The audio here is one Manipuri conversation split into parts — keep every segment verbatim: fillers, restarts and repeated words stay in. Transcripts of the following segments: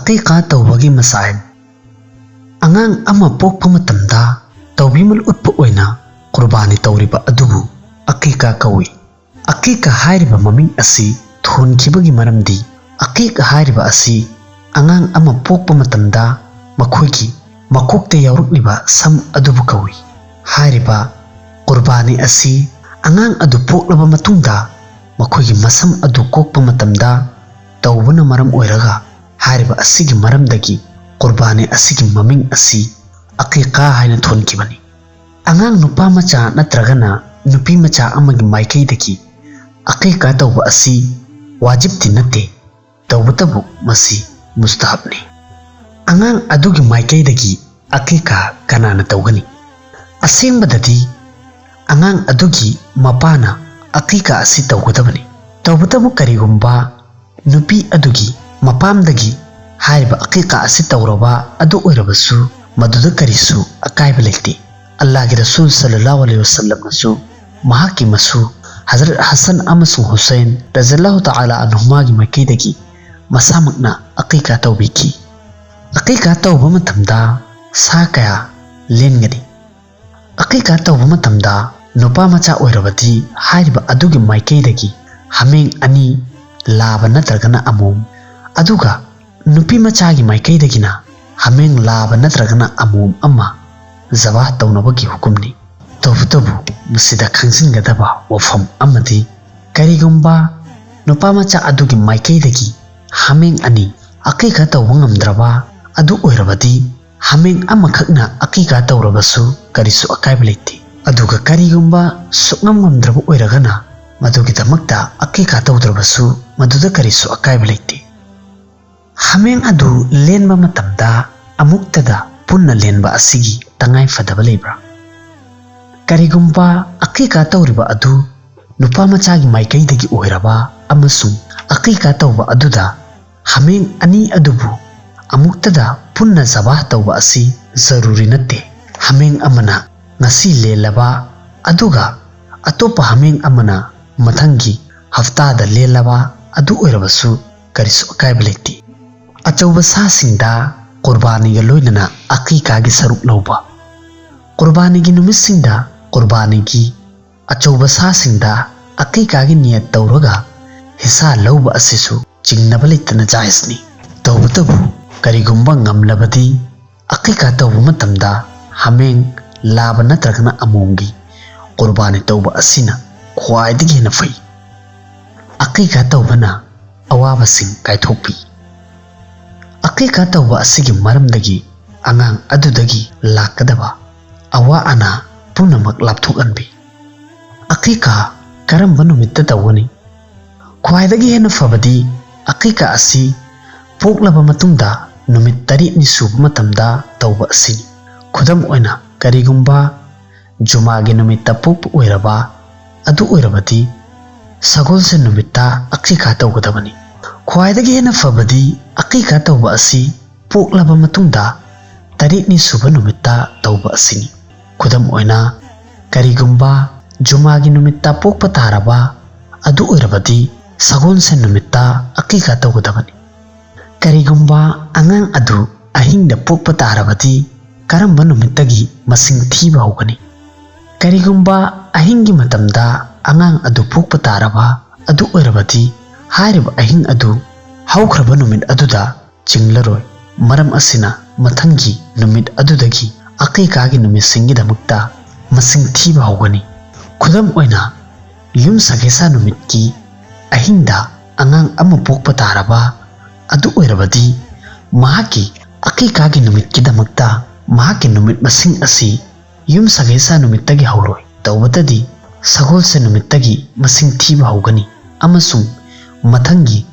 ꯑꯀꯤꯀꯥ ꯇꯧꯕꯒꯤ ꯃꯁꯥꯏꯜ꯫ ꯑꯉꯥꯡ ꯑꯃ ꯄꯣꯛꯄ ꯃꯇꯝꯗ ꯇꯧꯕꯤꯃꯜ ꯎꯠꯄ ꯑꯣꯏꯅ ꯀꯨꯔꯕꯥꯅꯤ ꯇꯧꯔꯤꯕ ꯑꯗꯨꯕꯨ ꯑꯀꯤꯀꯥ ꯀꯧꯏ꯫ ꯑꯀꯤꯀꯥ ꯍꯥꯏꯔꯤꯕ ꯃꯃꯤꯡ ꯑꯁꯤ ꯊꯣꯟꯈꯤꯕꯒꯤ ꯃꯔꯝꯗꯤ, ꯑꯀꯤꯀꯥ ꯍꯥꯏꯔꯤꯕ ꯑꯁꯤ ꯑꯉꯥꯡ ꯑꯃ ꯄꯣꯛꯄ ꯃꯇꯝꯗ ꯃꯈꯣꯏꯒꯤ ꯃꯀꯣꯛꯇ ꯌꯥꯎꯔꯛꯂꯤꯕ ꯁꯝ ꯑꯗꯨꯕꯨ ꯀꯧꯏ꯫ ꯍꯥꯏꯔꯤꯕ ꯀꯨꯔꯕꯥꯅꯤ ꯑꯁꯤ ꯑꯉꯥꯡ ꯑꯗꯨ ꯄꯣꯛꯂꯕ ꯃꯇꯨꯡꯗ ꯃꯈꯣꯏꯒꯤ ꯃꯁꯝ ꯑꯗꯨ ꯀꯣꯛꯄ ꯃꯇꯝꯗ ꯇꯧꯕꯅ ꯃꯔꯝ ꯑꯣꯏꯔꯒ, ꯍꯥꯏꯔꯤꯕ ꯑꯁꯤꯒꯤ ꯃꯔꯝꯗꯒꯤ ꯀꯨꯔꯕꯥꯅꯤ ꯑꯁꯤꯒꯤ ꯃꯃꯤꯡ ꯑꯁꯤ ꯑꯀꯤꯀꯥ ꯍꯥꯏꯅ ꯊꯣꯟꯈꯤꯕꯅꯤ꯫ ꯑꯉꯥꯡ ꯅꯨꯄꯥ ꯃꯆꯥ ꯅꯠꯇ꯭ꯔꯒꯅ ꯅꯨꯄꯤ ꯃꯆꯥ ꯑꯃꯒꯤ ꯃꯥꯏꯀꯩꯗꯒꯤ ꯑꯀꯤꯀꯥ ꯇꯧꯕ ꯑꯁꯤ ꯋꯥꯖꯤꯕꯇꯤ ꯅꯠꯇꯦ, ꯇꯧꯕꯇꯕꯨ ꯃꯁꯤ ꯃꯨꯁꯇꯍꯕꯅꯤ꯫ ꯑꯉꯥꯡ ꯑꯗꯨꯒꯤ ꯃꯥꯏꯀꯩꯗꯒꯤ ꯑꯀꯤꯀꯥ ꯀꯅꯥꯅ ꯇꯧꯒꯅꯤ? ꯑꯁꯦꯡꯕꯗꯗꯤ ꯑꯉꯥꯡ ꯑꯗꯨꯒꯤ ꯃꯄꯥꯅ ꯑꯀꯤꯀꯥ ꯑꯁꯤ ꯇꯧꯒꯗꯕꯅꯤ꯫ ꯇꯧꯕꯇꯕꯨ ꯀꯔꯤꯒꯨꯝꯕ ꯅꯨꯄꯤ ꯑꯗꯨꯒꯤ ꯃꯄꯥꯝꯗꯒꯤ ꯍꯥꯏꯔꯤꯕ ꯑꯀꯤꯀꯥ ꯑꯁꯤ ꯇꯧꯔꯕ ꯑꯗꯨ ꯑꯣꯏꯔꯕꯁꯨ, ꯃꯗꯨꯗ ꯀꯔꯤꯁꯨ ꯑꯀꯥꯏꯕ ꯂꯩꯇꯦ꯫ ꯑꯜꯂꯥꯍꯒꯤ ꯔꯁꯨꯜ ꯁꯜꯂꯜꯂꯥꯍꯨ ꯑꯂꯩꯍꯤ ꯋꯁꯜꯂꯝꯅꯁꯨ ꯃꯍꯥꯛꯀꯤ ꯃꯁꯨ ꯍꯖꯔꯠ ꯍꯁꯟ ꯑꯃꯁꯨꯡ ꯍꯨꯁꯩꯟ ꯔꯖꯜꯂꯥꯍꯨ ꯇꯥꯂꯥ ꯑꯟꯍꯨꯃꯥꯒꯤ ꯃꯥꯏꯀꯩꯗꯒꯤ ꯃꯁꯥꯃꯛꯅ ꯑꯀꯤꯀꯥ ꯇꯧꯕꯤꯈꯤ꯫ ꯑꯀꯤꯀꯥ ꯇꯧꯕ ꯃꯇꯝꯗ ꯁꯥ ꯀꯌꯥ ꯂꯦꯟꯒꯅꯤ? ꯑꯀꯤꯀꯥ ꯇꯧꯕ ꯃꯇꯝꯗ ꯅꯨꯄꯥ ꯃꯆꯥ ꯑꯣꯏꯔꯕꯗꯤ ꯍꯥꯏꯔꯤꯕ ꯑꯗꯨꯒꯤ ꯃꯥꯏꯀꯩꯗꯒꯤ ꯍꯥꯃꯦꯡ ꯑꯅꯤ, ꯂꯥꯕ ꯅꯠꯇ꯭ꯔꯒꯅ ꯑꯃꯣꯝ, ꯑꯗꯨꯒ ꯅꯨꯄꯤ ꯃꯆꯥꯒꯤ ꯃꯥꯏꯀꯩꯗꯒꯤꯅ ꯍꯥꯃꯦꯡ ꯂꯥꯕ ꯅꯠꯇ꯭ꯔꯒꯅ ꯑꯃꯣꯝ ꯑꯃ ꯖꯕꯥ ꯇꯧꯅꯕꯒꯤ ꯍꯨꯀꯨꯝꯅꯤ꯫ ꯇꯧꯕꯇꯕꯨ ꯃꯁꯤꯗ ꯈꯪꯖꯤꯟꯒꯗꯕ ꯋꯥꯐꯝ ꯑꯃꯗꯤ, ꯀꯔꯤꯒꯨꯝꯕ ꯅꯨꯄꯥ ꯃꯆꯥ ꯑꯗꯨꯒꯤ ꯃꯥꯏꯀꯩꯗꯒꯤ ꯍꯥꯃꯦꯡ ꯑꯅꯤ ꯑꯀꯤꯀꯥ ꯇꯧꯕ ꯉꯝꯗ꯭ꯔꯕ ꯑꯗꯨ ꯑꯣꯏꯔꯕꯗꯤ, ꯍꯥꯃꯦꯡ ꯑꯃꯈꯛꯅ ꯑꯀꯤꯀꯥ ꯇꯧꯔꯕꯁꯨ ꯀꯔꯤꯁꯨ ꯑꯀꯥꯏꯕ ꯂꯩꯇꯦ꯫ ꯑꯗꯨꯒ ꯀꯔꯤꯒꯨꯝꯕ ꯁꯨꯛꯉꯝ ꯉꯝꯗ꯭ꯔꯕ ꯑꯣꯏꯔꯒꯅ, ꯃꯗꯨꯒꯤꯗꯃꯛꯇ ꯑꯀꯤꯀꯥ ꯇꯧꯗ꯭ꯔꯕꯁꯨ ꯃꯗꯨꯗ ꯀꯔꯤꯁꯨ ꯑꯀꯥꯏꯕ ꯂꯩꯇꯦ꯫ ꯍꯥꯃꯦꯡ ꯑꯗꯨ ꯂꯦꯟꯕ ꯃꯇꯝꯗ ꯑꯃꯨꯛꯇꯗ ꯄꯨꯟꯅ ꯂꯦꯟꯕ ꯑꯁꯤꯒꯤ ꯇꯉꯥꯏ ꯐꯗꯕ ꯂꯩꯕ꯭ꯔꯥ? ꯀꯔꯤꯒꯨꯝꯕ ꯑꯀꯤꯀꯥ ꯇꯧꯔꯤꯕ ꯑꯗꯨ ꯅꯨꯄꯥ ꯃꯆꯥꯒꯤ ꯃꯥꯏꯀꯩꯗꯒꯤ ꯑꯣꯏꯔꯕ ꯑꯃꯁꯨꯡ ꯑꯀꯤꯀꯥ ꯇꯧꯕ ꯑꯗꯨꯗ ꯍꯥꯃꯦꯡ ꯑꯅꯤ ꯑꯗꯨꯕꯨ ꯑꯃꯨꯛꯇꯗ ꯄꯨꯟꯅ ꯖꯕꯥꯍ ꯇꯧꯕ ꯑꯁꯤ ꯖꯔꯨꯔꯤ ꯅꯠꯇꯦ꯫ ꯍꯥꯃꯦꯡ ꯑꯃꯅ ꯉꯁꯤ ꯂꯦꯜꯂꯕ ꯑꯗꯨꯒ ꯑꯇꯣꯞꯄ ꯍꯥꯃꯦꯡ ꯑꯃꯅ ꯃꯊꯪꯒꯤ ꯍꯞꯇꯥꯗ ꯂꯦꯜꯂꯕ ꯑꯗꯨ ꯑꯣꯏꯔꯕꯁꯨ ꯀꯔꯤꯁꯨ ꯑꯀꯥꯏꯕ ꯂꯩꯇꯦ꯫ ꯑꯆꯧꯕ ꯁꯥꯁꯤꯡꯗ ꯀꯨꯔꯕꯥꯅꯤꯒ ꯂꯣꯏꯅꯅ ꯑꯀꯤꯀꯥꯒꯤ ꯁꯔꯨꯛ ꯂꯧꯕ꯫ ꯀꯨꯔꯕꯥꯅꯤꯒꯤ ꯅꯨꯃꯤꯠꯁꯤꯡꯗ ꯀꯨꯔꯕꯥꯅꯤꯒꯤ ꯑꯆꯧꯕ ꯁꯥꯁꯤꯡꯗ ꯑꯀꯤꯀꯥꯒꯤ ꯅꯤꯌꯠ ꯇꯧꯔꯒ ꯍꯤꯁꯥ ꯂꯧꯕ ꯑꯁꯤꯁꯨ ꯆꯤꯡꯅꯕ ꯂꯩꯇꯅ ꯖꯥꯏꯖꯅꯤ꯫ ꯇꯧꯕꯇꯕꯨ ꯀꯔꯤꯒꯨꯝꯕ ꯉꯝꯂꯕꯗꯤ ꯑꯀꯤꯀꯥ ꯇꯧꯕ ꯃꯇꯝꯗ ꯍꯥꯃꯦꯡ, ꯂꯥꯕ ꯅꯠꯇ꯭ꯔꯒꯅ ꯑꯃꯣꯝꯒꯤ ꯀꯨꯔꯕꯥꯅꯤ ꯇꯧꯕ ꯑꯁꯤꯅ ꯈ꯭ꯋꯥꯏꯗꯒꯤ ꯍꯦꯟꯅ ꯐꯩ꯫ ꯑꯀꯤꯀꯥ ꯇꯧꯕꯅ ꯑꯋꯥꯕꯁꯤꯡ ꯀꯥꯏꯊꯣꯛꯄꯤ꯫ ꯑꯀꯤꯀꯥ ꯇꯧꯕ ꯑꯁꯤꯒꯤ ꯃꯔꯝꯗꯒꯤ ꯑꯉꯥꯡ ꯑꯗꯨꯗꯒꯤ ꯂꯥꯛꯀꯗꯕ ꯑꯋꯥ ꯑꯅꯥ ꯄꯨꯝꯅꯃꯛ ꯂꯥꯞꯊꯣꯛꯍꯟꯕꯤ꯫ ꯑꯀꯤꯀꯥ ꯀꯔꯝꯕ ꯅꯨꯃꯤꯠꯇ ꯇꯧꯒꯅꯤ? ꯈ꯭ꯋꯥꯏꯗꯒꯤ ꯍꯦꯟꯅ ꯐꯕꯗꯤ ꯑꯀꯤꯀꯥ ꯑꯁꯤ ꯄꯣꯛꯂꯕ ꯃꯇꯨꯡꯗ ꯅꯨꯃꯤꯠ ꯇꯔꯦꯠꯅꯤ ꯁꯨꯕ ꯃꯇꯝꯗ ꯇꯧꯕ ꯑꯁꯤꯅꯤ꯫ ꯈꯨꯗꯝ ꯑꯣꯏꯅ, ꯀꯔꯤꯒꯨꯝꯕ ꯖꯨꯃꯥꯒꯤ ꯅꯨꯃꯤꯠꯇ ꯄꯣꯛꯄ ꯑꯣꯏꯔꯕ ꯑꯗꯨ ꯑꯣꯏꯔꯕꯗꯤ ꯁꯒꯣꯜꯁꯦꯟ ꯅꯨꯃꯤꯠꯇ ꯑꯀꯤꯀꯥ ꯇꯧꯒꯗꯕꯅꯤ꯫ ꯈ꯭ꯋꯥꯏꯗꯒꯤ ꯍꯦꯟꯅ ꯐꯕꯗꯤ ꯑꯀꯤꯀꯥ ꯇꯧꯕ ꯑꯁꯤ ꯄꯣꯛꯂꯕ ꯃꯇꯨꯡꯗ ꯇꯔꯦꯠꯅꯤ ꯁꯨꯕ ꯅꯨꯃꯤꯠꯇ ꯇꯧꯕ ꯑꯁꯤꯅꯤ꯫ ꯈꯨꯗꯝ ꯑꯣꯏꯅ, ꯀꯔꯤꯒꯨꯝꯕ ꯖꯨꯃꯥꯒꯤ ꯅꯨꯃꯤꯠꯇ ꯄꯣꯛꯄ ꯇꯥꯔꯕ ꯑꯗꯨ ꯑꯣꯏꯔꯕꯗꯤ ꯁꯒꯣꯜꯁꯦꯟ ꯅꯨꯃꯤꯠꯇ ꯑꯀꯤꯀꯥ ꯇꯧꯒꯗꯕꯅꯤ꯫ ꯀꯔꯤꯒꯨꯝꯕ ꯑꯉꯥꯡ ꯑꯗꯨ ꯑꯍꯤꯡꯗ ꯄꯣꯛꯄ ꯇꯥꯔꯕꯗꯤ ꯀꯔꯝꯕ ꯅꯨꯃꯤꯠꯇꯒꯤ ꯃꯁꯤꯡ ꯊꯤꯕ ꯍꯧꯒꯅꯤ? ꯀꯔꯤꯒꯨꯝꯕ ꯑꯍꯤꯡꯒꯤ ꯃꯇꯝꯗ ꯑꯉꯥꯡ ꯑꯗꯨ ꯄꯣꯛꯄ ꯇꯥꯔꯕ ꯑꯗꯨ ꯑꯣꯏꯔꯕꯗꯤ ꯍꯥꯏꯔꯤꯕ ꯑꯍꯤꯡ ꯑꯗꯨ ꯍꯧꯈ꯭ꯔꯕ ꯅꯨꯃꯤꯠ ꯑꯗꯨꯗ ꯆꯤꯡꯂꯔꯣꯏ꯫ ꯃꯔꯝ ꯑꯁꯤꯅ ꯃꯊꯪꯒꯤ ꯅꯨꯃꯤꯠ ꯑꯗꯨꯗꯒꯤ ꯑꯀꯤꯀꯥꯒꯤ ꯅꯨꯃꯤꯠꯁꯤꯡꯒꯤꯗꯃꯛꯇ ꯃꯁꯤꯡ ꯊꯤꯕ ꯍꯧꯒꯅꯤ꯫ ꯈꯨꯗꯝ ꯑꯣꯏꯅ, ꯌꯨꯝ ꯁꯥꯒꯩꯁꯥ ꯅꯨꯃꯤꯠꯀꯤ ꯑꯍꯤꯡꯗ ꯑꯉꯥꯡ ꯑꯃ ꯄꯣꯛꯄ ꯇꯥꯔꯕ ꯑꯗꯨ ꯑꯣꯏꯔꯕꯗꯤ ꯃꯍꯥꯛꯀꯤ ꯑꯀꯤꯀꯥꯒꯤ ꯅꯨꯃꯤꯠꯀꯤꯗꯃꯛꯇ ꯃꯍꯥꯛꯀꯤ ꯅꯨꯃꯤꯠ ꯃꯁꯤꯡ ꯑꯁꯤ ꯌꯨꯝ ꯁꯥꯒꯩꯁꯥ ꯅꯨꯃꯤꯠꯇꯒꯤ ꯍꯧꯔꯣꯏ꯫ ꯇꯧꯕꯇꯗꯤ ꯁꯒꯣꯜꯁꯦꯟ ꯅꯨꯃꯤꯠꯇꯒꯤ ꯃꯁꯤꯡ ꯊꯤꯕ ꯍꯧꯒꯅꯤ ꯑꯃꯁꯨꯡ ꯃꯊꯪꯒꯤ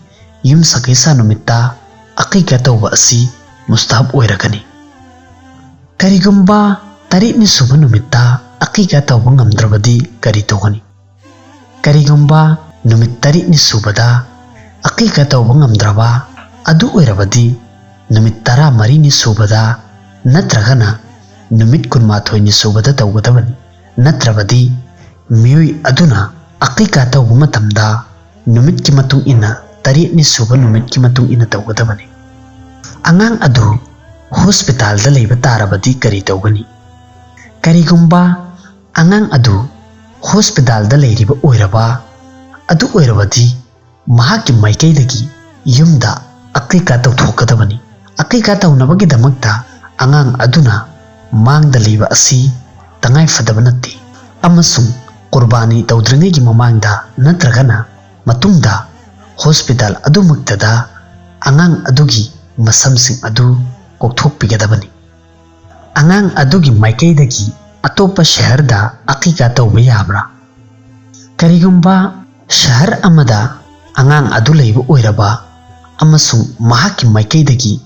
ꯌꯨꯝ ꯁꯥꯒꯩꯁꯥ ꯅꯨꯃꯤꯠꯇ ꯑꯀꯤꯀꯥ ꯇꯧꯕ ꯑꯁꯤ ꯃꯨꯁꯇꯍꯕ ꯑꯣꯏꯔꯒꯅꯤ꯫ ꯀꯔꯤꯒꯨꯝꯕ ꯇꯔꯦꯠꯅꯤ ꯁꯨꯕ ꯅꯨꯃꯤꯠꯇ ꯑꯀꯤꯀꯥ ꯇꯧꯕ ꯉꯝꯗ꯭ꯔꯕꯗꯤ ꯀꯔꯤ ꯇꯧꯒꯅꯤ? ꯀꯔꯤꯒꯨꯝꯕ ꯅꯨꯃꯤꯠ ꯇꯔꯦꯠꯅꯤ ꯁꯨꯕꯗ ꯑꯀꯤꯀꯥ ꯇꯧꯕ ꯉꯝꯗ꯭ꯔꯕ ꯑꯗꯨ ꯑꯣꯏꯔꯕꯗꯤ ꯅꯨꯃꯤꯠ ꯇꯔꯥꯃꯔꯤꯅꯤ ꯁꯨꯕꯗ ꯅꯠꯇ꯭ꯔꯒꯅ ꯅꯨꯃꯤꯠ ꯀꯨꯟꯃꯥꯊꯣꯏꯅꯤ ꯁꯨꯕꯗ ꯇꯧꯒꯗꯕꯅꯤ꯫ ꯅꯠꯇ꯭ꯔꯕꯗꯤ ꯃꯤꯑꯣꯏ ꯑꯗꯨꯅ ꯑꯀꯤꯀꯥ ꯇꯧꯕ ꯃꯇꯝꯗ ꯅꯨꯃꯤꯠꯀꯤ ꯃꯇꯨꯡ ꯏꯟꯅ ꯇꯔꯦꯠꯅꯤ ꯁꯨꯕ ꯅꯨꯃꯤꯠꯀꯤ ꯃꯇꯨꯡ ꯏꯟꯅ ꯇꯧꯒꯗꯕꯅꯤ꯫ ꯑꯉꯥꯡ ꯑꯗꯨ ꯍꯣꯁꯄꯤꯇꯥꯜꯗ ꯂꯩꯕ ꯇꯥꯔꯕꯗꯤ ꯀꯔꯤ ꯇꯧꯒꯅꯤ? ꯀꯔꯤꯒꯨꯝꯕ ꯑꯉꯥꯡ ꯑꯗꯨ ꯍꯣꯁꯄꯤꯇꯥꯜꯗ ꯂꯩꯔꯤꯕ ꯑꯣꯏꯔꯕ, ꯑꯗꯨ ꯑꯣꯏꯔꯕꯗꯤ ꯃꯍꯥꯛꯀꯤ ꯃꯥꯏꯀꯩꯗꯒꯤ ꯌꯨꯝꯗ ꯑꯀꯤꯀꯥ ꯇꯧꯊꯣꯛꯀꯗꯕꯅꯤ꯫ ꯑꯀꯤꯀꯥ ꯇꯧꯅꯕꯒꯤꯗꯃꯛꯇ ꯑꯉꯥꯡ ꯑꯗꯨꯅ ꯃꯥꯡꯗ ꯂꯩꯕ ꯑꯁꯤ ꯇꯉꯥꯏ ꯐꯗꯕ ꯅꯠꯇꯦ, ꯑꯃꯁꯨꯡ ꯀꯨꯔꯕꯥꯅꯤ ꯇꯧꯗ꯭ꯔꯤꯉꯩꯒꯤ ꯃꯃꯥꯡꯗ ꯅꯠꯇ꯭ꯔꯒꯅ ꯃꯇꯨꯡꯗ ꯍꯣꯁꯄꯤꯇꯥꯜ ꯑꯗꯨꯃꯛꯇꯗ ꯑꯉꯥꯡ ꯑꯗꯨꯒꯤ ꯃꯁꯝꯁꯤꯡ ꯑꯗꯨ ꯀꯣꯛꯊꯣꯛꯄꯤꯒꯗꯕꯅꯤ꯫ ꯑꯉꯥꯡ ꯑꯗꯨꯒꯤ ꯃꯥꯏꯀꯩꯗꯒꯤ ꯑꯇꯣꯞꯄ ꯁꯍꯔꯗ ꯑꯀꯤꯀꯥ ꯇꯧꯕ ꯌꯥꯕ꯭ꯔꯥ? ꯀꯔꯤꯒꯨꯝꯕ ꯁꯍꯔ ꯑꯃꯗ ꯑꯉꯥꯡ ꯑꯗꯨ ꯂꯩꯕ ꯑꯣꯏꯔꯕ ꯑꯃꯁꯨꯡ ꯃꯍꯥꯛꯀꯤ ꯃꯥꯏꯀꯩꯗꯒꯤ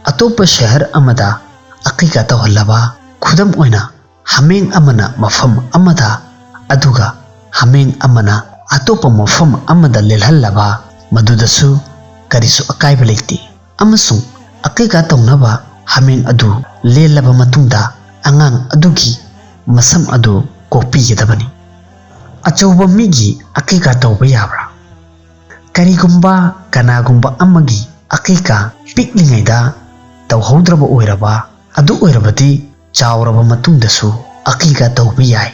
ꯑꯇꯣꯞꯄ ꯁꯍꯔ ꯑꯃꯗ ꯑꯀꯤꯀꯥ ꯇꯧꯍꯜꯂꯕ, ꯈꯨꯗꯝ ꯑꯣꯏꯅ, ꯍꯥꯃꯦꯡ ꯑꯃꯅ ꯃꯐꯝ ꯑꯃꯗ ꯑꯗꯨꯒ ꯍꯥꯃꯦꯡ ꯑꯃꯅ ꯑꯇꯣꯞꯄ ꯃꯐꯝ ꯑꯃꯗ ꯂꯦꯜꯍꯜꯂꯕ, ꯃꯗꯨꯗꯁꯨ ꯀꯔꯤꯁꯨ ꯑꯀꯥꯏꯕ ꯂꯩꯇꯦ꯫ ꯑꯃꯁꯨꯡ ꯑꯀꯤꯀꯥ ꯇꯧꯅꯕ ꯍꯥꯃꯦꯡ ꯑꯗꯨ ꯂꯦꯜꯂꯕ ꯃꯇꯨꯡꯗ ꯑꯉꯥꯡ ꯑꯗꯨꯒꯤ ꯃꯁꯝ ꯑꯗꯨ ꯀꯣꯛꯄꯤꯒꯗꯕꯅꯤ꯫ ꯑꯆꯧꯕ ꯃꯤꯒꯤ ꯑꯀꯤꯀꯥ ꯇꯧꯕ ꯌꯥꯕ꯭ꯔꯥ? ꯀꯔꯤꯒꯨꯝꯕ ꯀꯅꯥꯒꯨꯝꯕ ꯑꯃꯒꯤ ꯑꯀꯤꯀꯥ ꯄꯤꯛꯂꯤꯉꯩꯗ ꯇꯧꯍꯧꯗ꯭ꯔꯕ ꯑꯣꯏꯔꯕ, ꯑꯗꯨ ꯑꯣꯏꯔꯕꯗꯤ ꯆꯥꯎꯔꯕ ꯃꯇꯨꯡꯗꯁꯨ ꯑꯀꯤꯀꯥ ꯇꯧꯕ ꯌꯥꯏ꯫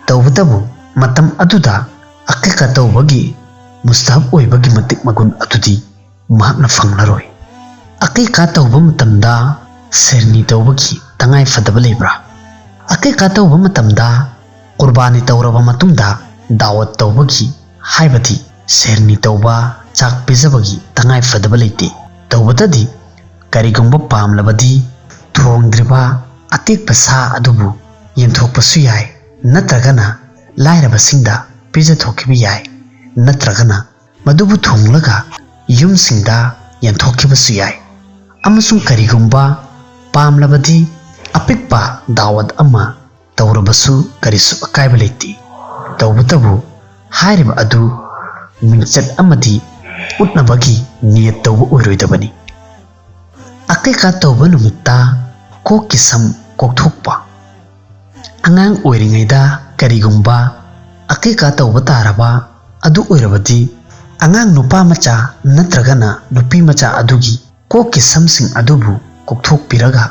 ꯇꯧꯕꯇꯕꯨ, ꯃꯇꯝ ꯑꯗꯨꯗ ꯑꯀꯤꯀꯥ ꯇꯧꯕꯒꯤ ꯃꯨꯁꯇꯍꯕ ꯑꯣꯏꯕꯒꯤ ꯃꯇꯤꯛ ꯃꯒꯨꯟ ꯑꯗꯨꯗꯤ ꯃꯍꯥꯛꯅ ꯐꯪꯂꯔꯣꯏ꯫ ꯑꯀꯤꯀꯥ ꯇꯧꯕ ꯃꯇꯝꯗ ꯁꯦꯔꯅꯤ ꯇꯧꯕꯒꯤ ꯇꯉꯥꯏ ꯐꯗꯕ ꯂꯩꯕ꯭ꯔꯥ? ꯑꯀꯤꯀꯥ ꯇꯧꯕ ꯃꯇꯝꯗ ꯀꯨꯔꯕꯥꯅꯤ ꯇꯧꯔꯕ ꯃꯇꯨꯡꯗ ꯗꯥꯋꯠ ꯇꯧꯕꯒꯤ, ꯍꯥꯏꯕꯗꯤ ꯁꯦꯔꯅꯤ ꯇꯧꯕ, ꯆꯥꯛ ꯄꯤꯖꯕꯒꯤ ꯇꯉꯥꯏ ꯐꯗꯕ ꯂꯩꯇꯦ꯫ ꯇꯧꯕꯇꯗꯤ, ꯀꯔꯤꯒꯨꯝꯕ ꯄꯥꯝꯂꯕꯗꯤ ꯊꯣꯡꯗ꯭ꯔꯤꯕ ꯑꯇꯦꯛꯄ ꯁꯥ ꯑꯗꯨꯕꯨ ꯌꯦꯟꯊꯣꯛꯄꯁꯨ ꯌꯥꯏ, ꯅꯠꯇ꯭ꯔꯒꯅ ꯂꯥꯏꯔꯕꯁꯤꯡꯗ ꯄꯤꯖꯊꯣꯛꯈꯤꯕ ꯌꯥꯏ, ꯅꯠꯇ꯭ꯔꯒꯅ ꯃꯗꯨꯕꯨ ꯊꯣꯡꯂꯒ ꯌꯨꯝꯁꯤꯡꯗ ꯌꯦꯟꯊꯣꯛꯈꯤꯕꯁꯨ ꯌꯥꯏ꯫ ꯑꯃꯁꯨꯡ ꯀꯔꯤꯒꯨꯝꯕ ꯄꯥꯝꯂꯕꯗꯤ ꯑꯄꯤꯛꯄ ꯗꯥꯋꯠ ꯑꯃ ꯇꯧꯔꯕꯁꯨ ꯀꯔꯤꯁꯨ ꯑꯀꯥꯏꯕ ꯂꯩꯇꯦ꯫ ꯇꯧꯕꯇꯕꯨ, ꯍꯥꯏꯔꯤꯕ ꯑꯗꯨ ꯃꯤꯡꯆꯠ ꯑꯃꯗꯤ ꯎꯠꯅꯕꯒꯤ ꯅꯤꯌꯠ ꯇꯧꯕ ꯑꯣꯏꯔꯣꯏꯗꯕꯅꯤ꯫ ꯑꯀꯤꯀꯥ ꯇꯧꯕ ꯅꯨꯃꯤꯠꯇ ꯀꯣꯛꯀꯤ ꯁꯝ ꯀꯣꯛꯊꯣꯛꯄ꯫ ꯑꯉꯥꯡ ꯑꯣꯏꯔꯤꯉꯩꯗ ꯀꯔꯤꯒꯨꯝꯕ ꯑꯀꯤꯀꯥ ꯇꯧꯕ ꯇꯥꯔꯕ ꯑꯗꯨ ꯑꯣꯏꯔꯕꯗꯤ, ꯑꯉꯥꯡ ꯅꯨꯄꯥ ꯃꯆꯥ ꯅꯠꯇ꯭ꯔꯒꯅ ꯅꯨꯄꯤ ꯃꯆꯥ ꯑꯗꯨꯒꯤ ꯀꯣꯛꯀꯤ ꯁꯝꯁꯤꯡ ꯑꯗꯨꯕꯨ ꯀꯣꯛꯊꯣꯛꯄꯤꯔꯒ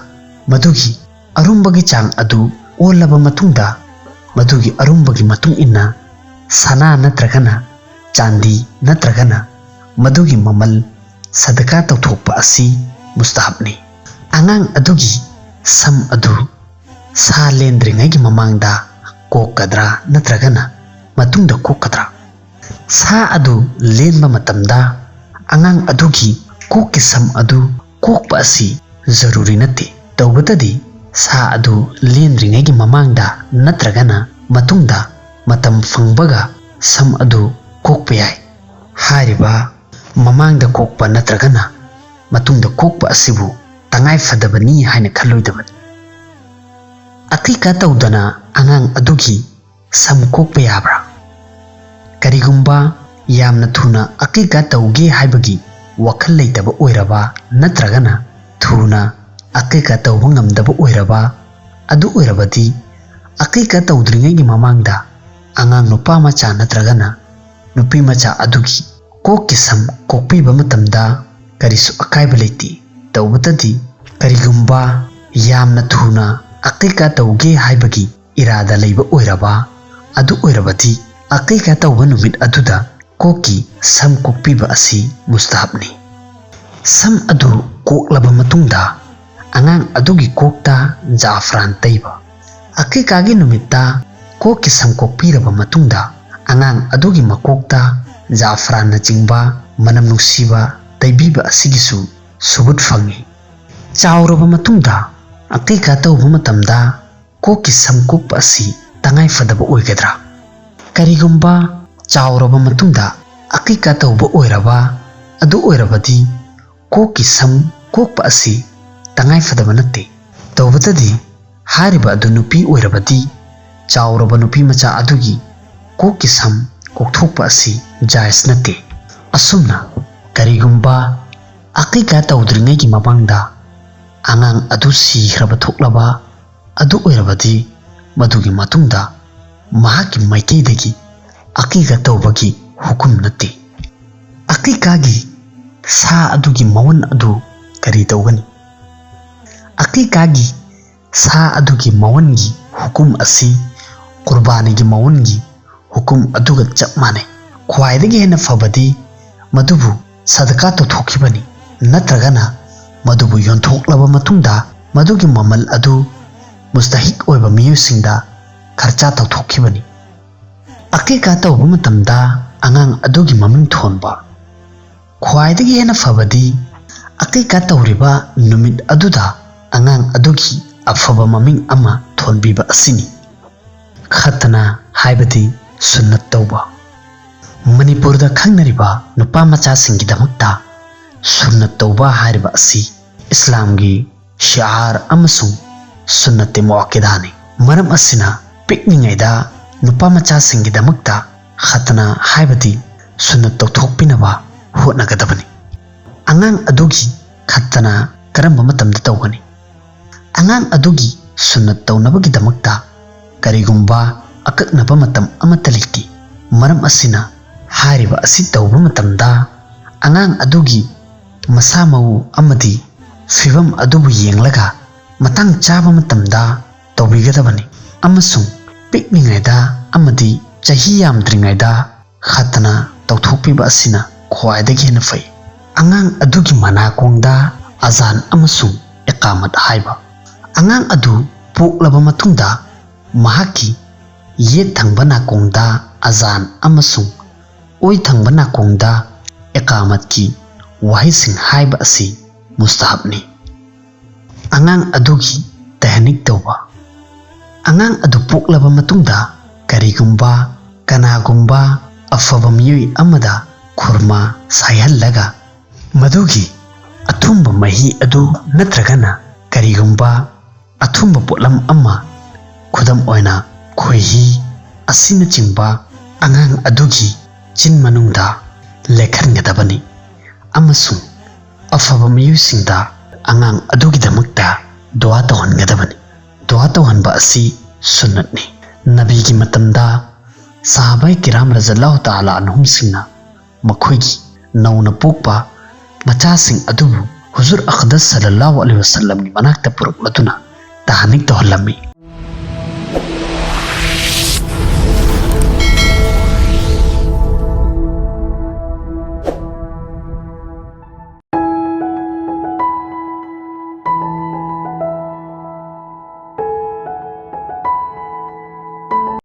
ꯃꯗꯨꯒꯤ ꯑꯔꯨꯝꯕꯒꯤ ꯆꯥꯡ ꯑꯗꯨ ꯑꯣꯜꯂꯕ ꯃꯇꯨꯡꯗ, ꯃꯗꯨꯒꯤ ꯑꯔꯨꯝꯕꯒꯤ ꯃꯇꯨꯡ ꯏꯟꯅ ꯁꯅꯥ ꯅꯠꯇ꯭ꯔꯒꯅ ꯆꯥꯟꯗꯤ ꯅꯠꯇ꯭ꯔꯒꯅ ꯃꯗꯨꯒꯤ ꯃꯃꯜ ꯁꯗꯀꯥ ꯇꯧꯊꯣꯛꯄ ꯑꯁꯤ ꯃꯨꯁꯇꯍꯕꯅꯤ꯫ ꯑꯉꯥꯡ ꯑꯗꯨꯒꯤ ꯁꯝ ꯑꯗꯨ ꯁꯥ ꯂꯦꯟꯗ꯭ꯔꯤꯉꯩꯒꯤ ꯃꯃꯥꯡꯗ ꯀꯣꯛꯀꯗ꯭ꯔꯥ ꯅꯠꯇ꯭ꯔꯒꯅ ꯃꯇꯨꯡꯗ ꯀꯣꯛꯀꯗ꯭ꯔꯥ? ꯁꯥ ꯑꯗꯨ ꯂꯦꯟꯕ ꯃꯇꯝꯗ ꯑꯉꯥꯡ ꯑꯗꯨꯒꯤ ꯀꯣꯛꯀꯤ ꯁꯝ ꯑꯗꯨ ꯀꯣꯛꯄ ꯑꯁꯤ ꯖꯔꯨꯔꯤ ꯅꯠꯇꯦ꯫ ꯇꯧꯕꯇꯗꯤ ꯁꯥ ꯑꯗꯨ ꯂꯦꯟꯗ꯭ꯔꯤꯉꯩꯒꯤ ꯃꯃꯥꯡꯗ ꯅꯠꯇ꯭ꯔꯒꯅ ꯃꯇꯨꯡꯗ ꯃꯇꯝ ꯐꯪꯕꯒ ꯁꯝ ꯑꯗꯨ ꯀꯣꯛꯄ ꯌꯥꯏ꯫ ꯍꯥꯏꯔꯤꯕ ꯃꯃꯥꯡꯗ ꯀꯣꯛꯄ ꯅꯠꯇ꯭ꯔꯒꯅ ꯃꯇꯨꯡꯗ ꯀꯣꯛꯄ ꯑꯁꯤꯕꯨ ꯇꯉꯥꯏ ꯐꯗꯕꯅꯤ ꯍꯥꯏꯅ ꯈꯜꯂꯣꯏꯗꯕꯅꯤ꯫ ꯑꯀꯤꯀꯥ ꯇꯧꯗꯅ ꯑꯉꯥꯡ ꯑꯗꯨꯒꯤ ꯁꯝ ꯀꯣꯛꯄ ꯌꯥꯕ꯭ꯔꯥ? ꯀꯔꯤꯒꯨꯝꯕ ꯌꯥꯝꯅ ꯊꯨꯅ ꯑꯀꯤꯀꯥ ꯇꯧꯒꯦ ꯍꯥꯏꯕꯒꯤ ꯋꯥꯈꯜ ꯂꯩꯇꯕ ꯑꯣꯏꯔꯕ ꯅꯠꯇ꯭ꯔꯒꯅ ꯊꯨꯅ ꯑꯀꯤꯀꯥ ꯇꯧꯕ ꯉꯝꯗꯕ ꯑꯣꯏꯔꯕ, ꯑꯗꯨ ꯑꯣꯏꯔꯕꯗꯤ ꯑꯀꯤꯀꯥ ꯇꯧꯗ꯭ꯔꯤꯉꯩꯒꯤ ꯃꯃꯥꯡꯗ ꯑꯉꯥꯡ ꯅꯨꯄꯥ ꯃꯆꯥ ꯅꯠꯇ꯭ꯔꯒꯅ ꯅꯨꯄꯤ ꯃꯆꯥ ꯑꯗꯨꯒꯤ ꯀꯣꯛꯀꯤ ꯁꯝ ꯀꯣꯛꯄꯤꯕ ꯃꯇꯝꯗ ꯀꯔꯤꯁꯨ ꯑꯀꯥꯏꯕ ꯂꯩꯇꯦ꯫ ꯇꯧꯕꯇꯗꯤ ꯀꯔꯤꯒꯨꯝꯕ ꯌꯥꯝꯅ ꯊꯨꯅ ꯑꯀꯤꯀꯥ ꯇꯧꯒꯦ ꯍꯥꯏꯕꯒꯤ ꯏꯔꯥꯗ ꯂꯩꯕ ꯑꯣꯏꯔꯕ, ꯑꯗꯨ ꯑꯣꯏꯔꯕꯗꯤ ꯑꯀꯤꯀꯥ ꯇꯧꯕ ꯅꯨꯃꯤꯠ ꯑꯗꯨꯗ ꯀꯣꯛꯀꯤ ꯁꯝ ꯀꯣꯛꯄꯤꯕ ꯑꯁꯤ ꯃꯨꯁꯇꯍꯕꯅꯤ꯫ ꯁꯝ ꯑꯗꯨ ꯀꯣꯛꯂꯕ ꯃꯇꯨꯡꯗ ꯑꯉꯥꯡ ꯑꯗꯨꯒꯤ ꯀꯣꯛꯇ ꯖꯥꯐ꯭ꯔꯥꯟ ꯇꯩꯕ꯫ ꯑꯀꯤꯀꯥꯒꯤ ꯅꯨꯃꯤꯠꯇ ꯀꯣꯛꯀꯤ ꯁꯝ ꯀꯣꯛꯄꯤꯔꯕ ꯃꯇꯨꯡꯗ ꯑꯉꯥꯡ ꯑꯗꯨꯒꯤ ꯃꯀꯣꯛꯇ ꯖꯥꯐ꯭ꯔꯥꯟꯅꯆꯤꯡꯕ ꯃꯅꯝ ꯅꯨꯡꯁꯤꯕ ꯇꯩꯕꯤꯕ ꯑꯁꯤꯒꯤꯁꯨ ꯁꯨꯕꯨꯠ ꯐꯪꯏ꯫ ꯆꯥꯎꯔꯕ ꯃꯇꯨꯡꯗ ꯑꯀꯤꯀꯥ ꯇꯧꯕ ꯃꯇꯝꯗ ꯀꯣꯛꯀꯤ ꯁꯝ ꯀꯣꯛꯄ ꯑꯁꯤ ꯇꯉꯥꯏ ꯐꯗꯕ ꯑꯣꯏꯒꯗ꯭ꯔꯥ? ꯀꯔꯤꯒꯨꯝꯕ ꯆꯥꯎꯔꯕ ꯃꯇꯨꯡꯗ ꯑꯀꯤꯀꯥ ꯇꯧꯕ ꯑꯣꯏꯔꯕ, ꯑꯗꯨ ꯑꯣꯏꯔꯕꯗꯤ ꯀꯣꯛꯀꯤ ꯁꯝ ꯀꯣꯛꯄ ꯑꯁꯤ ꯇꯉꯥꯏ ꯐꯗꯕ ꯅꯠꯇꯦ꯫ ꯇꯧꯕꯇꯗꯤ ꯍꯥꯏꯔꯤꯕ ꯑꯗꯨ ꯅꯨꯄꯤ ꯑꯣꯏꯔꯕꯗꯤ ꯆꯥꯎꯔꯕ ꯅꯨꯄꯤ ꯃꯆꯥ ꯑꯗꯨꯒꯤ ꯀꯣꯛꯀꯤ ꯁꯝ ꯀꯣꯛꯊꯣꯛꯄ ꯑꯁꯤ ꯖꯥꯏꯖ ꯅꯠꯇꯦ꯫ ꯑꯁꯨꯝꯅ ꯀꯔꯤꯒꯨꯝꯕ ꯑꯀꯤꯀꯥ ꯇꯧꯗ꯭ꯔꯤꯉꯩꯒꯤ ꯃꯃꯥꯡꯗ ꯑꯉꯥꯡ ꯑꯗꯨ ꯁꯤꯈ꯭ꯔꯕ ꯊꯣꯛꯂꯕ, ꯑꯗꯨ ꯑꯣꯏꯔꯕꯗꯤ ꯃꯗꯨꯒꯤ ꯃꯇꯨꯡꯗ ꯃꯍꯥꯛꯀꯤ ꯃꯥꯏꯀꯩꯗꯒꯤ ꯑꯀꯤꯀꯥ ꯇꯧꯕꯒꯤ ꯍꯨꯀꯨꯝ ꯅꯠꯇꯦ꯫ ꯑꯀꯤꯀꯥꯒꯤ ꯁꯥ ꯑꯗꯨꯒꯤ ꯃꯎꯟ ꯑꯗꯨ ꯀꯔꯤ ꯇꯧꯒꯅꯤ? ꯑꯀꯤꯀꯥꯒꯤ ꯁꯥ ꯑꯗꯨꯒꯤ ꯃꯋꯟꯒꯤ ꯍꯨꯀꯨꯝ ꯑꯁꯤ ꯀꯨꯔꯕꯥꯅꯤꯒꯤ ꯃꯋꯟꯒꯤ ꯍꯨꯀꯨꯝ ꯑꯗꯨꯒ ꯆꯞ ꯃꯥꯟꯅꯩ꯫ ꯈ꯭ꯋꯥꯏꯗꯒꯤ ꯍꯦꯟꯅ ꯐꯕꯗꯤ ꯃꯗꯨꯕꯨ ꯁꯗꯀꯥ ꯇꯧꯊꯣꯛꯈꯤꯕꯅꯤ, ꯅꯠꯇ꯭ꯔꯒꯅ ꯃꯗꯨꯕꯨ ꯌꯣꯟꯊꯣꯛꯂꯕ ꯃꯇꯨꯡꯗ ꯃꯗꯨꯒꯤ ꯃꯃꯜ ꯑꯗꯨ ꯃꯨꯁꯇꯍꯤꯛ ꯑꯣꯏꯕ ꯃꯤꯑꯣꯏꯁꯤꯡꯗ ꯈꯔꯆꯥ ꯇꯧꯊꯣꯛꯈꯤꯕꯅꯤ꯫ ꯑꯀꯤꯀꯥ ꯇꯧꯕ ꯃꯇꯝꯗ ꯑꯉꯥꯡ ꯑꯗꯨꯒꯤ ꯃꯃꯤꯡ ꯊꯣꯟꯕ꯫ ꯈ꯭ꯋꯥꯏꯗꯒꯤ ꯍꯦꯟꯅ ꯐꯕꯗꯤ ꯑꯀꯤꯀꯥ ꯇꯧꯔꯤꯕ ꯅꯨꯃꯤꯠ ꯑꯗꯨꯗ ꯑꯉꯥꯡ ꯑꯗꯨꯒꯤ ꯑꯐꯕ ꯃꯃꯤꯡ ꯑꯃ ꯊꯣꯟꯕꯤꯕ ꯑꯁꯤꯅꯤ꯫ ꯈꯠꯇꯅ ꯍꯥꯏꯕꯗꯤ ꯁꯨꯟꯅꯠ ꯇꯧꯕ꯫ ꯃꯅꯤꯄꯨꯔꯗ ꯈꯪꯅꯔꯤꯕ ꯅꯨꯄꯥ ꯃꯆꯥꯁꯤꯡꯒꯤꯗꯃꯛꯇ ꯁꯨꯟꯅꯠ ꯇꯧꯕ ꯍꯥꯏꯔꯤꯕ ꯑꯁꯤ ꯏꯁꯂꯥꯝꯒꯤ ꯁꯤꯑꯥꯔ ꯑꯃꯁꯨꯡ ꯁꯨꯟꯅꯠꯇꯤ ꯃꯨꯑꯛꯀꯤꯗꯥꯅꯤ꯫ ꯃꯔꯝ ꯑꯁꯤꯅ ꯄꯤꯛꯂꯤꯉꯩꯗ ꯅꯨꯄꯥ ꯃꯆꯥꯁꯤꯡꯒꯤꯗꯃꯛꯇ ꯈꯠꯇꯅ ꯍꯥꯏꯕꯗꯤ ꯁꯨꯟꯅꯠ ꯇꯧꯊꯣꯛꯄꯤꯅꯕ ꯍꯣꯠꯅꯒꯗꯕꯅꯤ꯫ ꯑꯉꯥꯡ ꯑꯗꯨꯒꯤ ꯈꯠꯇꯅ ꯀꯔꯝꯕ ꯃꯇꯝꯗ ꯇꯧꯒꯅꯤ? ꯑꯉꯥꯡ ꯑꯗꯨꯒꯤ ꯁꯨꯟꯅꯠ ꯇꯧꯅꯕꯒꯤꯗꯃꯛꯇ ꯀꯔꯤꯒꯨꯝꯕ ꯑꯀꯛꯅꯕ ꯃꯇꯝ ꯑꯃꯠꯇ ꯂꯩꯇꯦ꯫ ꯃꯔꯝ ꯑꯁꯤꯅ ꯍꯥꯏꯔꯤꯕ ꯑꯁꯤ ꯇꯧꯕ ꯃꯇꯝꯗ ꯑꯉꯥꯡ ꯑꯗꯨꯒꯤ ꯃꯁꯥ ꯃꯎ ꯑꯃꯗꯤ ꯐꯤꯕꯝ ꯑꯗꯨꯕꯨ ꯌꯦꯡꯂꯒ ꯃꯇꯥꯡ ꯆꯥꯕ ꯃꯇꯝꯗ ꯇꯧꯕꯤꯒꯗꯕꯅꯤ, ꯑꯃꯁꯨꯡ ꯄꯤꯛꯂꯤꯉꯩꯗ ꯑꯃꯗꯤ ꯆꯍꯤ ꯌꯥꯝꯗ꯭ꯔꯤꯉꯩꯗ ꯈꯠꯇꯅ ꯇꯧꯊꯣꯛꯄꯤꯕ ꯑꯁꯤꯅ ꯈ꯭ꯋꯥꯏꯗꯒꯤ ꯍꯦꯟꯅ ꯐꯩ꯫ ꯑꯉꯥꯡ ꯑꯗꯨꯒꯤ ꯃꯅꯥꯀꯣꯡꯗ ꯑꯖꯥꯟ ꯑꯃꯁꯨꯡ ꯏꯀꯥꯃꯠ ꯍꯥꯏꯕ꯫ ꯑꯉꯥꯡ ꯑꯗꯨ ꯄꯣꯛꯂꯕ ꯃꯇꯨꯡꯗ ꯃꯍꯥꯛꯀꯤ ꯌꯦꯠ ꯊꯪꯕ ꯅꯥꯀꯣꯡꯗ ꯑꯖꯥꯟ ꯑꯃꯁꯨꯡ ꯑꯣꯏ ꯊꯪꯕ ꯅꯥꯀꯣꯡꯗ ꯏꯀꯥꯃꯠꯀꯤ ꯋꯥꯍꯩꯁꯤꯡ ꯍꯥꯏꯕ ꯑꯁꯤ ꯃꯨꯁꯇꯍꯥꯕꯅꯤ꯫ ꯑꯉꯥꯡ ꯑꯗꯨꯒꯤ ꯇꯍꯅꯤꯛ ꯇꯧꯕ꯫ ꯑꯉꯥꯡ ꯑꯗꯨ ꯄꯣꯛꯂꯕ ꯃꯇꯨꯡꯗ ꯀꯔꯤꯒꯨꯝꯕ ꯀꯅꯥꯒꯨꯝꯕ ꯑꯐꯕ ꯃꯤꯑꯣꯏ ꯑꯃꯗ ꯈꯨꯔꯃꯥ ꯁꯥꯏꯍꯜꯂꯒ ꯃꯗꯨꯒꯤ ꯑꯊꯨꯝꯕ ꯃꯍꯤ ꯑꯗꯨ ꯅꯠꯇ꯭ꯔꯒꯅ ꯀꯔꯤꯒꯨꯝꯕ ꯑꯊꯨꯝꯕ ꯄꯣꯠꯂꯝ ꯑꯃ, ꯈꯨꯗꯝ ꯑꯣꯏꯅ ꯈꯣꯏꯍꯤ ꯑꯁꯤꯅꯆꯤꯡꯕ, ꯑꯉꯥꯡ ꯑꯗꯨꯒꯤ ꯆꯤꯟ ꯃꯅꯨꯡꯗ ꯂꯦꯛꯍꯟꯒꯗꯕꯅꯤ ꯑꯃꯁꯨꯡ ꯑꯐꯕ ꯃꯤꯑꯣꯏꯁꯤꯡꯗ ꯑꯉꯥꯡ ꯑꯗꯨꯒꯤꯗꯃꯛꯇ ꯗꯨꯋꯥ ꯇꯧꯍꯟꯒꯗꯕꯅꯤ꯫ ꯗꯨꯋꯥ ꯇꯧꯍꯟꯕ ꯑꯁꯤ ꯁꯨꯟꯅꯠꯅꯤ꯫ ꯅꯕꯤꯒꯤ ꯃꯇꯝꯗ ꯁꯍꯥꯕꯥꯏ ꯀꯤꯔꯥꯝ ꯔꯖꯜꯂꯥꯍꯨ ꯇꯥꯂꯥ ꯑꯟꯍꯨꯝꯁꯤꯡꯅ ꯃꯈꯣꯏꯒꯤ ꯅꯧꯅ ꯄꯣꯛꯄ ꯃꯆꯥꯁꯤꯡ ꯑꯗꯨꯕꯨ ꯍꯨꯖꯨꯔ ꯑꯈꯗꯁ ꯁꯜꯂꯜꯂꯥꯍꯨ ꯑꯂꯩꯍꯤ ꯋꯥꯁꯜꯂꯝꯒꯤ ꯃꯅꯥꯛꯇ ꯄꯨꯔꯛꯂꯗꯨꯅ ꯇꯍꯥꯅꯤꯛ ꯇꯧꯍꯜꯂꯝꯃꯤ꯫